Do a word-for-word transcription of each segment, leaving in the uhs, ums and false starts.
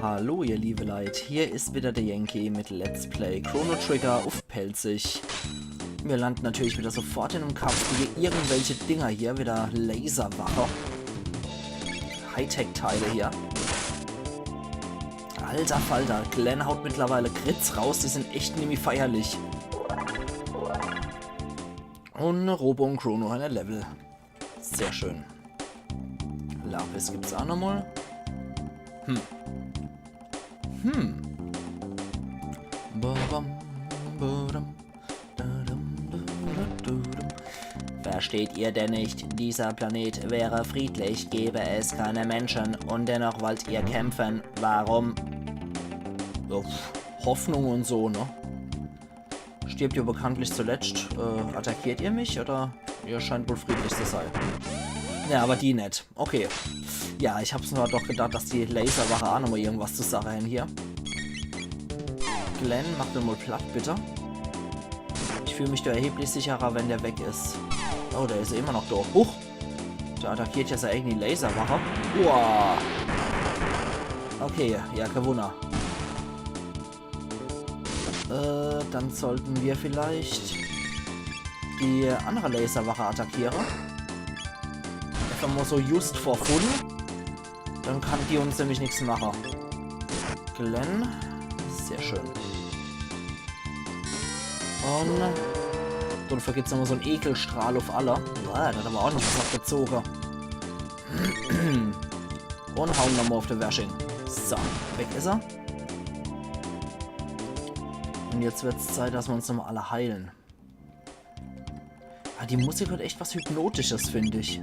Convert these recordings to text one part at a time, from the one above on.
Hallo ihr liebe Leit, hier is wieder der Yankee mit Let's Play Chrono Trigger uff Pälzisch. Mir landen natürlich wieder sofort in em Kampf gege irgendwelche Dinger hier, wieder Laserwache. Hightech-Teile hier. Alter Falter, Glenn haut mittlerweile Crits raus, die sind echt nimmi feierlich. Un Robo un Chrono hänn e Level. Sehr schön. Lapis gibt's aa nochmal. Hm. Hm. Ba-bam, ba-dam, da-dam, da-da-da-dam. Versteht ihr denn nicht? Dieser Planet wäre friedlich, gäbe es keine Menschen und dennoch wollt ihr kämpfen. Warum? Ja, pf, Hoffnung und so, ne? Stirbt ihr bekanntlich zuletzt? Äh, attackiert ihr mich oder? Ihr scheint wohl friedlich zu sein. Ja, aber die net. Okay. Ja, ich hab's mir doch gedacht, dass die Laserwache aa nochmal irgendwas zu sache hänn hier. Glenn, mach den mal platt, bitte. Ich fühl mich da erheblich sicherer, wenn der weg is. Oh, der is immer noch da. Huch! Der attackiert ja sei eigeni Laserwache. Uah. Okay, ja, kein Wunder. Äh, dann sollten wir vielleicht die andere Laserwache attackieren. Einfach mal so just for fun. Dann kann die uns nämlich nix mache. Glenn. Sehr schön. Und dafür gibt's nochmal so en Ekelstrahl uff alle. Boah, der hat aber ordentlich was abgezogen. Und hauen nochmal uff de Wersching. So, weg is er. Und jetzt wird's Zeit, dass wir uns nochmal alle heilen. Ah, die Musik hat echt was Hypnotisches, find ich.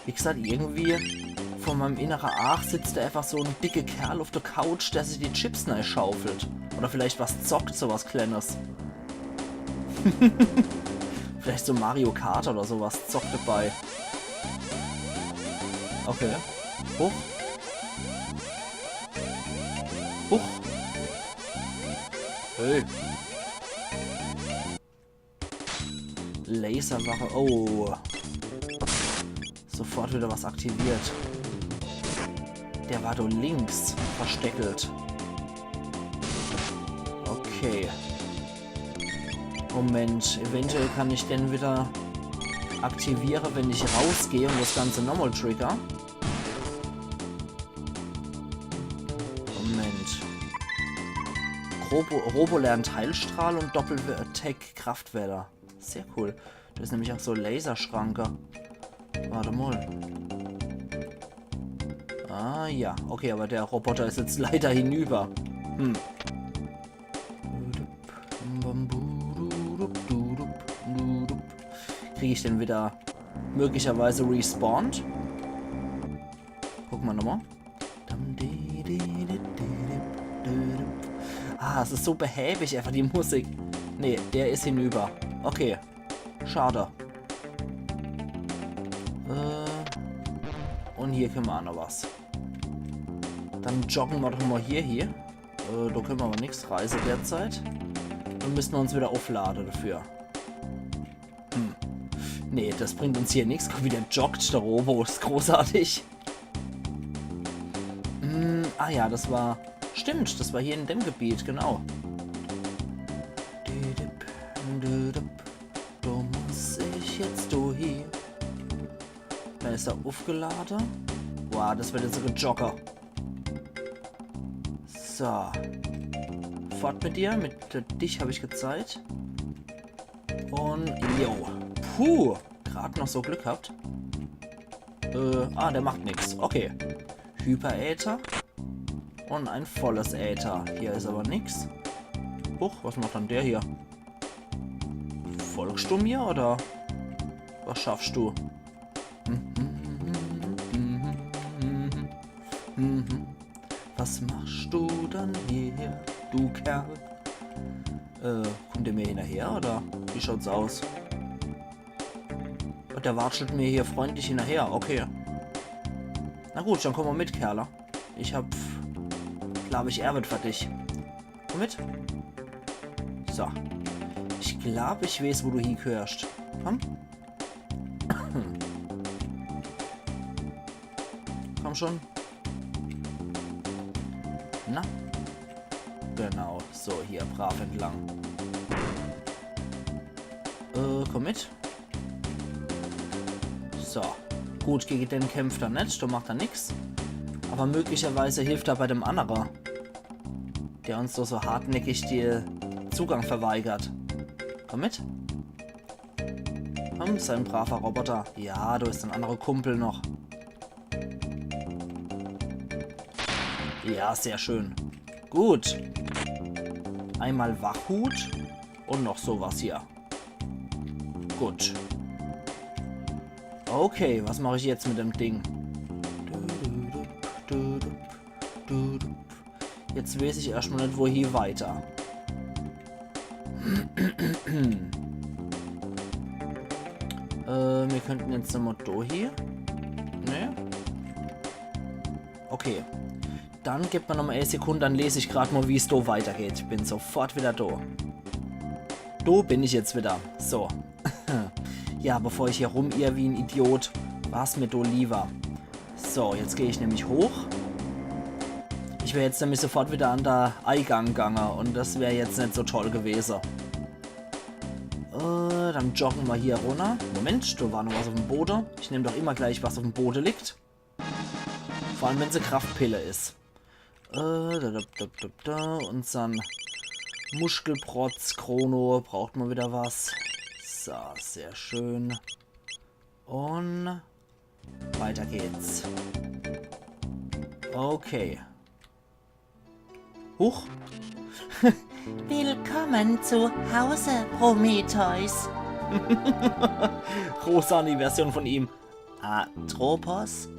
Wie gesagt, irgendwie vor meinem innere Aach sitzt da einfach so en dicke Kerl uff de Couch, der sich die Chips nei schaufelt. Oder vielleicht was zockt, so was Kleines. Vielleicht so Mario Kart oder so was zockt dabei. Okay. Huch. Huch. Hey. Laserwache. Oh. Sofort wieder was aktiviert. Der war do links versteckelt. Okay. Moment, eventuell kann ich den wieder aktiviere, wenn ich rausgehe und das Ganze nochmal trigger. Moment. Robo, Robo lernt Heilstrahl und Doppel-Attack Kraftwerder. Sehr cool. Da is nämlich auch so Laserschranke. Warte mal. Ah ja, okay, aber der Roboter is jetzt leider hinüber. Hm. Krieg ich den wieder möglicherweise respawned? Guck mal nochmal. Ah, es is so behäbig einfach die Musik. Nee, der is hinüber. Okay. Schade. Äh, und hier könne mer aa noch was. Dann joggen mer doch mal hier, hier. Äh, da könne mer aber nix reiße derzeit. Dann müssen mer uns wieder auflade dafür. Hm. Nee, das bringt uns hier nix. Guck, wie der joggt, der Robo. Is großartig. Hm, ah ja, das war... Stimmt, das war hier in dem Gebiet, genau. Düdüp, düdüp. Da muss ich jetzt do hier. Dann is er aufgelade. Boah, das wird jetzt e Jogger. So. Fort mit dir. Mit dich hab ich Zeit. Und jo. Puh. Grad noch so Glück gehabt. Äh, ah, der macht nix. Okay. Hyperäther. Und ein volles Äther. Hier is aber nix. Huch, was macht dann der hier? Folgst du mir oder was schaffst du? Was machst du dann hier, du Kerl? Äh, kommt der mir hinterher oder wie schaut's aus? Und der watschelt mir hier freundlich hinterher, okay. Na gut, dann komm mal mit, Kerle. Ich hab, glaub ich, Ärwet für dich. Komm mit. So. Ich glaub, ich weeß, wo du hiegehörst. Komm. Komm Schon. Na? Genau, so, hier brav entlang. Äh, komm mit. So. Gut, gege den kämpft er net, do macht er nix. Aber möglicherweise hilft er bei dem annere, der uns do so hartnäckig de Zugang verweigert. Komm mit. Komm, sei en braver Roboter. Ja, do is en annere Kumpel noch. Ja, sehr schön. Gut. Einmal Wachhut und noch sowas hier. Gut. Okay, was mach ich jetzt mit dem Ding? Jetzt weeß ich erscht mal net, wohin weiter. Äh, mir könnten jetzt nochmal do hier. Ne? Okay. Dann gebt mir nochmal e Sekunde, dann les ich grad mal, wie's do weitergeht. Bin sofort wieder do. Do bin ich jetzt wieder. So. Ja, bevor ich hier rumirr wie en Idiot, war's mir do lieber. So, jetzt geh ich nämlich hoch. Ich wär jetzt nämlich sofort wieder an de Eigang gange und das wär jetzt net so toll gewese. Äh, dann joggen mer hier runner. Moment, do war noch was uff'm Bode. Ich nemm doch immer gleich, was uff'm Bode liegt. Vor allem, wenn's e Kraftpille is. Äh, da, da, da, da, da. Unsern Muskelprotz, Chrono, braucht mer wieder was. So, sehr schön. Und weiter geht's. Okay. Huch. Willkommen zu Hause, Prometheus. Rosani Version von ihm. Atropos?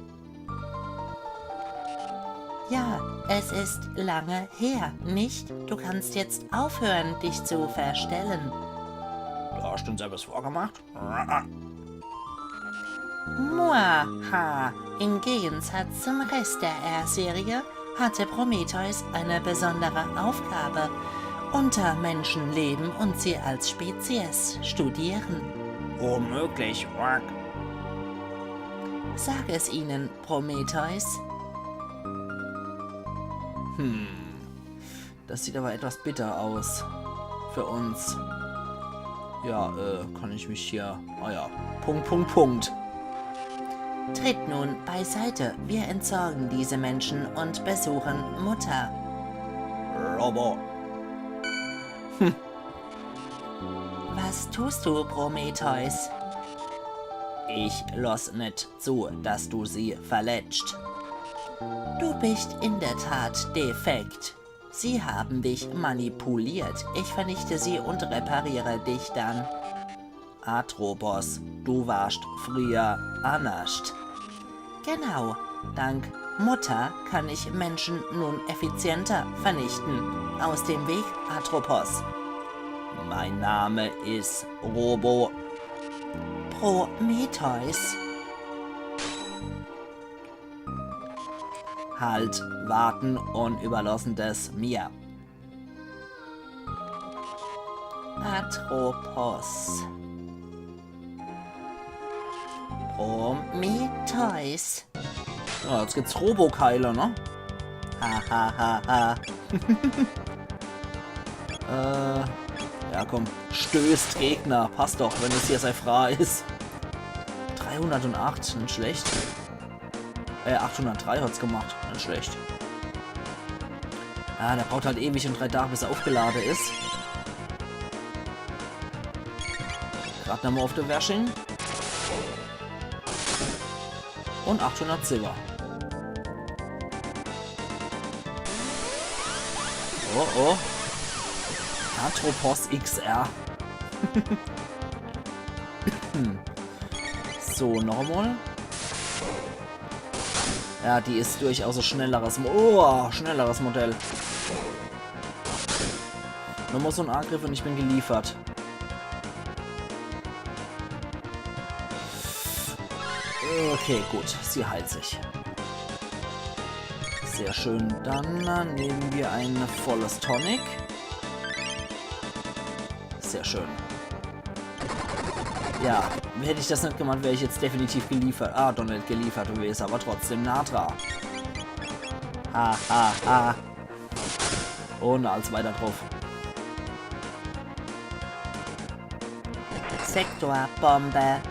Ja, es ist lange her, nicht? Du kannst jetzt aufhören, dich zu verstellen. Du hast uns etwas vorgemacht? Muaha! Im Gegensatz zum Rest der R-Serie hatte Prometheus eine besondere Aufgabe. Unter Menschen leben und sie als Spezies studieren. Unmöglich, Wack. Sag es ihnen, Prometheus. Hm. Das sieht aber etwas bitter aus. Für uns. Ja, äh, kann ich mich hier... Ah ja. Punkt, Punkt, Punkt. Tritt nun beiseite. Wir entsorgen diese Menschen und besuchen Mutter. Robo. Hm. Was tust du, Prometheus? Ich loss net zu, dass du sie verletzt. Du bist in der Tat defekt. Sie haben dich manipuliert. Ich vernichte sie und repariere dich dann. Atropos, du warst früher annerscht. Genau. Dank Mutter kann ich Menschen nun effizienter vernichten. Aus dem Weg, Atropos. Mein Name is Robo. Prometheus. Halt, warten und überlassen des mir. Atropos. Prometheus. Ja, jetzt gibt's Robokeile, ne? Ha, ha, ha, ha. Äh, ja, komm. Stößt Gegner. Passt doch, wenn es hier sei Fra is. Dreihundertacht, net schlecht. Äh, achthundertdrei hat's gemacht. Net schlecht. Ja, der braucht halt ewig und drei Tage, bis er aufgelade is. Grad nochmal auf de Wersching. Und achthundert Silber. Oh, oh. Atropos X R. So, noch einmal. Ja, die is durchaus e schnelleres Mo-, oh, schnelleres Modell. Nochmal so en Angriff und ich bin geliefert. Okay, gut. Sie heilt sich. Sehr schön. Dann, äh, nehmen wir ein volles Tonic. Sehr schön. Ja, hätt ich das net gemacht, wär ich jetzt definitiv geliefert. Ah, doch net geliefert, du wärst aber trotzdem nah dra. Ha, ha, ha. Und als weiter drauf. Sektorbombe.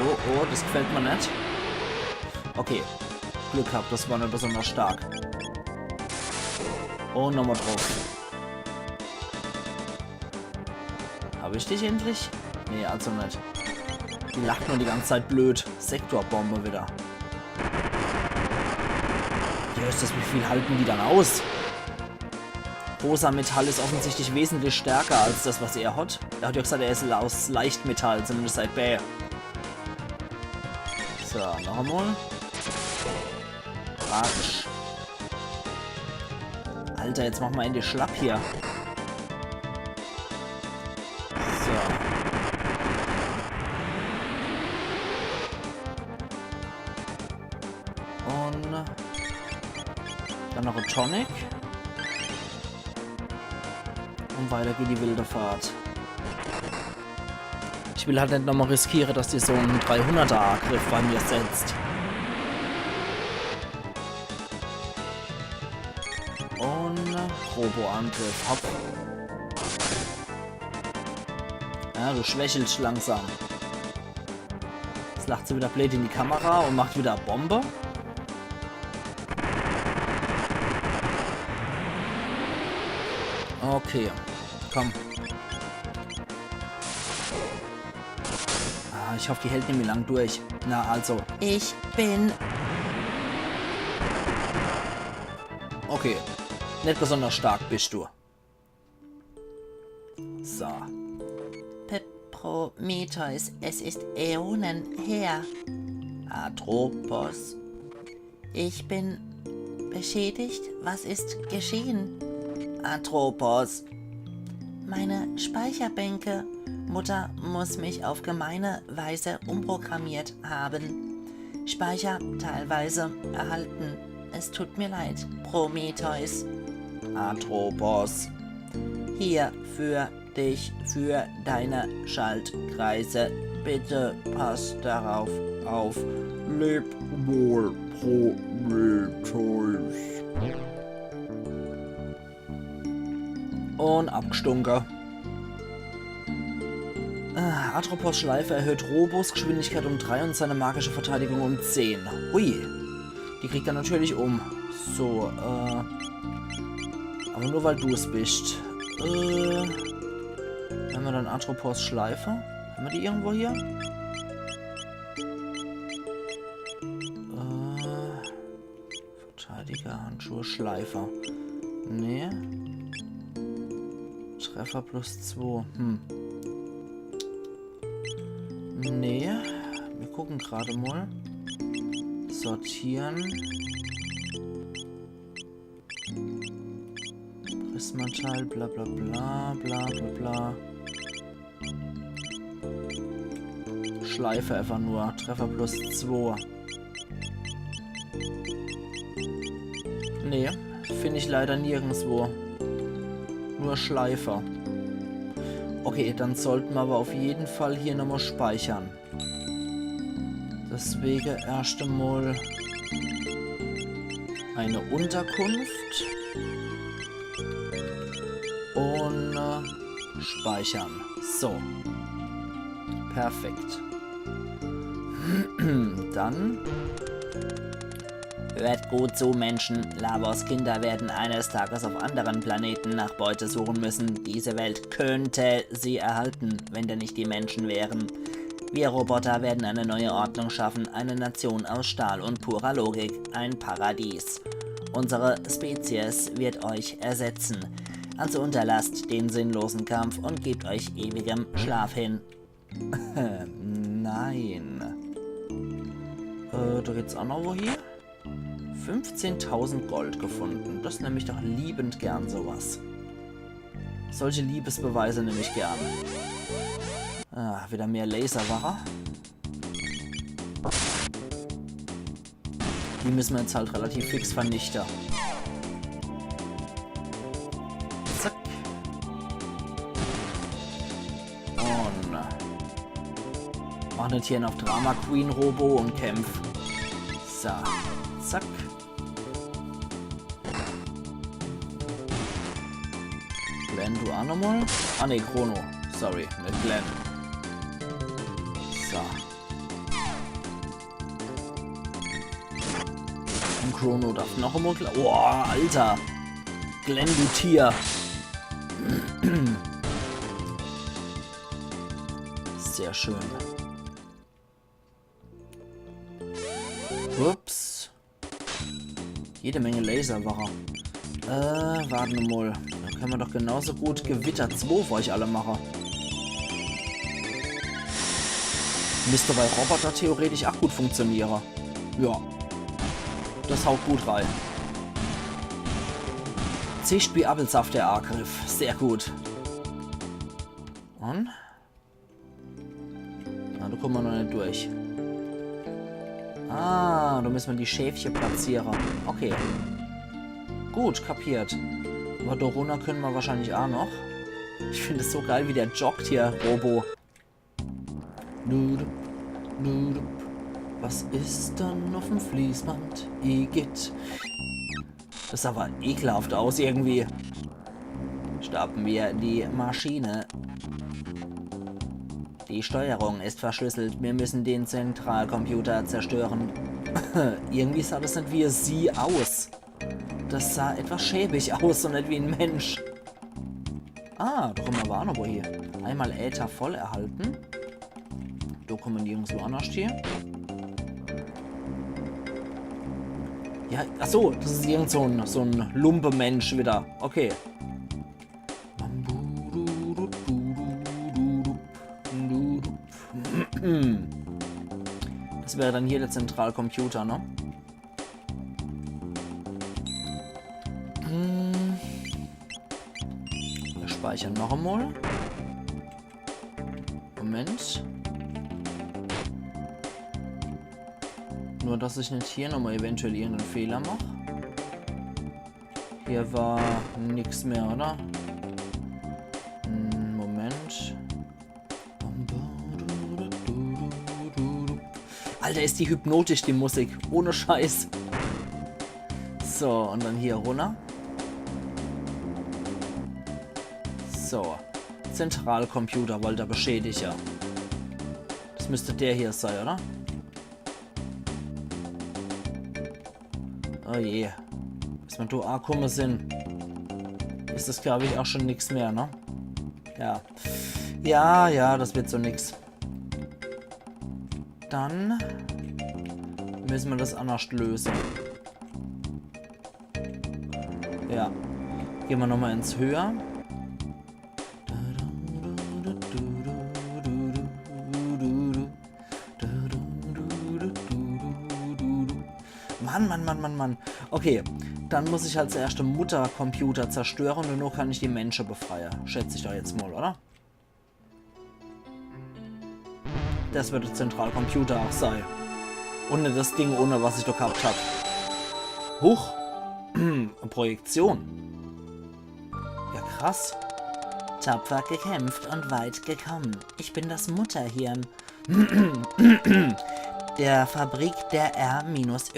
Oh, oh, das gefällt mir net. Okay. Glück gehabt, das war net besonders stark. Und nochmal drauf. Hab ich dich endlich? Nee, also net. Die lacht nur die ganze Zeit blöd. Sektorbombe wieder. Ja, ist das, wie viel halten die dann aus? Rosa Metall ist offensichtlich wesentlich stärker als das, was er hat. Er hat ja gesagt, er ist aus Leichtmetall, zumindest seit Bää. So, noch einmal. Ratsch. Alter, jetzt mach mal in die Schlapp hier. So. Und dann noch ein Tonic. Und weiter geht die wilde Fahrt. Ich will halt net nochmal riskiere, dass die so einen dreihunderter Angriff bei mir setzt. Und Robo-Angriff. Hopp. Ja, du schwächelst langsam. Jetzt lacht sie wieder blöd in die Kamera und macht wieder Bombe. Okay, komm. Ah, ich hoffe, die hält nicht mehr lang durch. Na, also, ich bin... Okay, nicht besonders stark bist du. So. P-, Prometheus, es ist Äonen her. Atropos. Ich bin beschädigt. Was ist geschehen? Atropos. Meine Speicherbänke. Mutter muss mich auf gemeine Weise umprogrammiert haben. Speicher teilweise erhalten. Es tut mir leid, Prometheus. Atropos. Hier für dich, für deine Schaltkreise. Bitte pass darauf auf. Leb wohl, Prometheus. Und abgestunken. Ah, Atropos Schleife erhöht Robos Geschwindigkeit um drei und seine magische Verteidigung um zehn. Hui. Die kriegt er natürlich um. So, äh. Aber nur weil du es bist. Äh. Haben wir dann Atropos Schleife? Haben wir die irgendwo hier? Äh. Verteidiger, Handschuhe, Schleife. Nee. Treffer plus zwei. Hm. Nee. Wir gucken gerade mal. Sortieren. Prismateil, bla bla bla, bla bla bla. Schleife einfach nur. Treffer plus zwei. Nee, finde ich leider nirgendwo. Nur Schleife. Okay, dann sollten wir aber auf jeden Fall hier nochmal speichern. Deswegen erst einmal eine Unterkunft. Und äh, speichern. So. Perfekt. Dann. Hört gut zu, Menschen. Lavos Kinder werden eines Tages auf anderen Planeten nach Beute suchen müssen. Diese Welt könnte sie erhalten, wenn da nicht die Menschen wären. Wir Roboter werden eine neue Ordnung schaffen, eine Nation aus Stahl und purer Logik, ein Paradies. Unsere Spezies wird euch ersetzen. Also unterlasst den sinnlosen Kampf und gebt euch ewigem Schlaf hin. Nein. Äh, da geht's auch noch wohin. Fünfzehntausend Gold gefunden. Das nehm ich doch liebend gern, sowas. Solche Liebesbeweise nehm ich gern. Ah, wieder mehr Laserwache. Die müssen wir jetzt halt relativ fix vernichten. Zack. Jetzt hier noch Drama Queen Robo und kämpf. So, zack. Glenn, du auch nochmal? Ah ne, Chrono. Sorry, mit Glenn. So. Und Chrono darf noch einmal klar. Boah, Alter! Glenn, du Tier! Sehr schön. Ups. Jede Menge Laser war er. Äh, warte mal. Da können wir doch genauso gut Gewitter zwei für euch alle machen. Müsste bei Roboter theoretisch auch gut funktionieren. Ja. Das haut gut rein. Zischt wie Appelsaft der Angriff. Sehr gut. Und? Na, da kommen wir noch nicht durch. Ah, da müssen wir die Schäfchen platzieren. Okay. Gut, kapiert. Aber da runter können wir wahrscheinlich auch noch. Ich finde es so geil, wie der joggt hier, Robo. Nudup, nudup. Was ist dann auf dem Fließband? Igitt. Das sah aber ekelhaft aus irgendwie. Starten wir die Maschine. Die Steuerung ist verschlüsselt. Wir müssen den Zentralcomputer zerstören. Irgendwie sah das nicht wie sie aus. Das sah etwas schäbig aus und nicht wie ein Mensch. Ah, da kommen wir aber auch noch woher. Einmal Äther voll erhalten. Da kommen die Jungs woanders hier. Ja, ach so, das ist irgend so ein, so ein Lumpe-Mensch wieder. Okay. Das wäre dann hier der Zentralcomputer, ne? Hm. Wir speichern noch einmal. Moment. Nur, dass ich nicht hier nochmal eventuell irgendeinen Fehler mache. Hier war nix mehr, oder? Hm, Moment. Alter, ist die hypnotisch, die Musik. Ohne Scheiß. So, und dann hier runter. So. Zentralcomputer wollte er beschädigen. Das müsste der hier sein, oder? Oh je. Bis wir da angekommen sind, ist das, glaube ich, auch schon nix mehr, ne? Ja. Ja, ja, das wird so nix. Dann müssen wir das anders lösen. Ja. Gehen wir nochmal ins Höher. Mann, Mann, Mann, Mann, Mann. Okay, dann muss ich halt zuerst den Muttercomputer zerstören und nur kann ich die Menschen befreien. Schätze ich doch jetzt mal, oder? Das wird der Zentralcomputer auch sein. Und nicht das Ding, ohne was ich da gehabt hab. Huch. Projektion. Ja, krass. Tapfer gekämpft und weit gekommen. Ich bin das Mutterhirn der Fabrik der R-Y-Serie.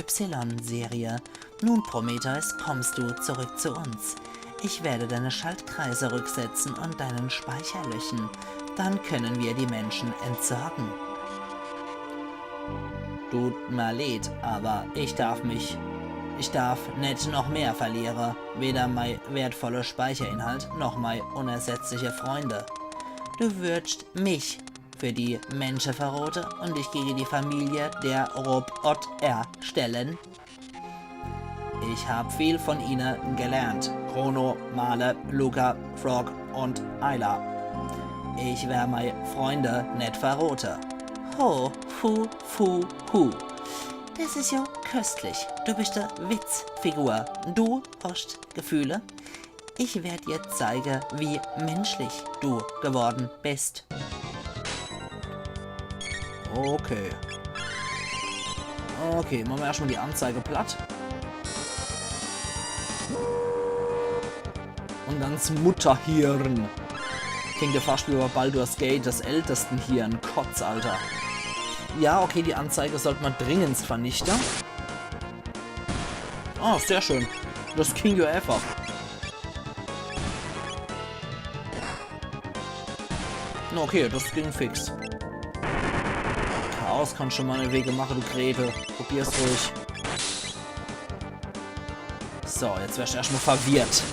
Nun, Prometheus, kommst du zurück zu uns. Ich werde deine Schaltkreise rücksetzen und deinen Speicher löschen. Dann können wir die Menschen entsorgen. Tut mir leid, aber ich darf mich, ich darf net noch mehr verliere. Weder mei wertvolle Speicherinhalt noch mei unersetzliche Freunde. Du würdst mich für die Menschen verrote und dich gegen die Familie der Roboter stellen. Ich hab viel von ihnen gelernt. Chrono, Marle, Lucca, Frog und Ayla. Ich wer mei Freunde net verrote. Ho, fu, fu, hu. Das ist ja köstlich. Du bist e Witzfigur. Du hast Gefühle? Ich werd dir zeige, wie menschlich du geworden bist. Okay. Okay, machen wir erstmal die Anzeige platt. Und dann das Mutterhirn. Klingt ja fast wie bei Baldur's Gate, das Ältestenhirn. Kotz, Alter. Ja, okay, die Anzeige sollt ma dringend vernichte. Ah, sehr schön. Das ging ja einfach. Na okay, das ging fix. Chaos kann schon mal Wege mache, du Gretel. Probier's ruhig. So, jetzt wärst du erscht mal verwirrt.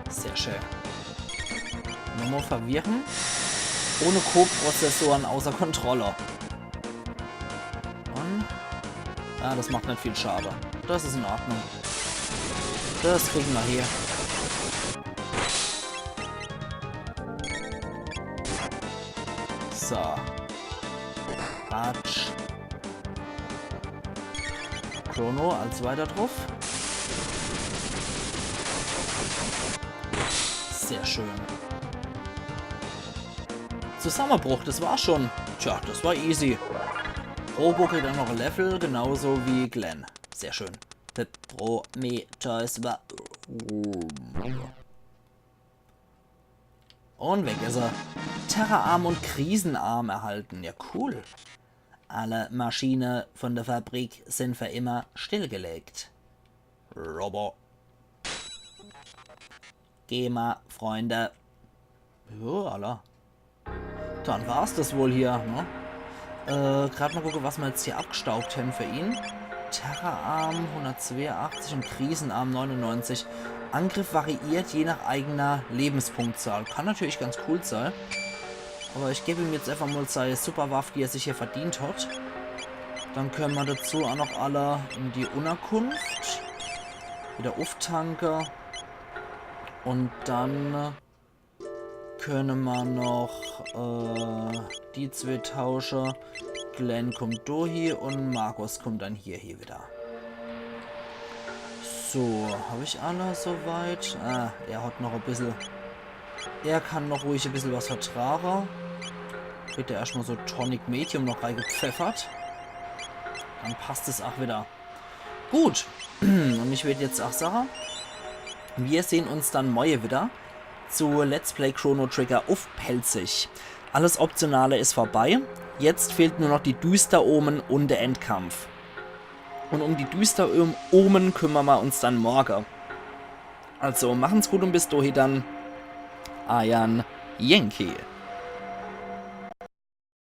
Sehr schön. Nochmal verwirren. Ohne Koprozessoren außer Kontrolle. Und? Ah, das macht net viel Schade. Das is in Ordnung. Das kriegen wir hier. So. Batsch. Chrono als weiter drauf. Sehr schön. Zusammenbruch, das war schon. Tja, das war easy. Robo kriegt dann noch ein Level, genauso wie Glenn. Sehr schön. P-, Prometheus war. Und weg is er. Terrorarm und Krisenarm erhalten. Ja, cool. Alle Maschine von der Fabrik sind für immer stillgelegt. Robo. Geh mal, Freunde. Jo, alla. Dann war's das wohl hier, ne? Äh, grad mal gucke, was wir jetzt hier abgestaubt haben für ihn. Terrorarm hundertzweiundachtzig und Krisenarm neunundneunzig. Angriff variiert je nach eigener Lebenspunktzahl. Kann natürlich ganz cool sein. Aber ich geb ihm jetzt einfach mal seine Superwaffe, die er sich hier verdient hat. Dann können wir dazu auch noch alle in die Unterkunft. Wieder auftanke. Und dann können wir noch, äh, die zwei tausche. Glenn kommt do hie und Markus kommt dann hier, hier wieder. So, hab ich alle soweit? Ah, er hat noch ein bisschen. Er kann noch ruhig ein bisschen was vertragen. Kriegt er erstmal so Tonic Medium noch reingepfeffert. Dann passt es auch wieder. Gut. Und ich würd jetzt auch sagen, wir sehen uns dann morgen wieder zu Let's Play Chrono Trigger auf Pälzisch. Alles Optionale ist vorbei. Jetzt fehlt nur noch die Düsteromen und der Endkampf. Und um die Düsteromen kümmern wir uns dann morgen. Also machen's gut und bis dahin dann. Eiern Yankee.